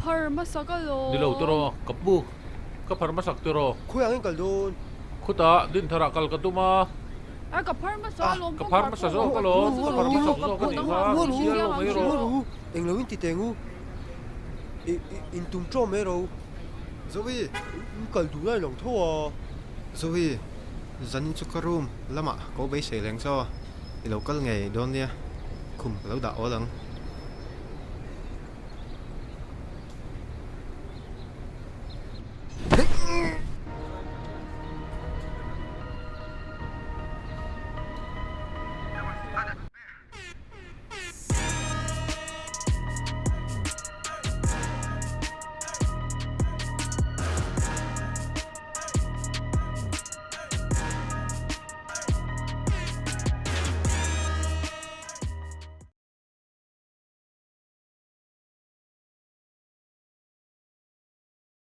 phar hmasak alawm. Ni lo tiraw, ka pu. Ka phar hmasak tiraw. Khawiah nge kal dawn? Khutah Dintharah kal ka tum a. A ka phar hmasa alawm. Ka phar hmasa zawk alawm. Ka phar hmasak zawk a nih kha. Min hrial lo mai rawh. Englo in ti teng u. In tum tawh mai ro. Zoe! In kal duh lai lang tho a. Zoe, zanin chu ka room lamah ko beisei reng chaw. I lo kal ngei dawn nia. Khum ka lo dah awl ang.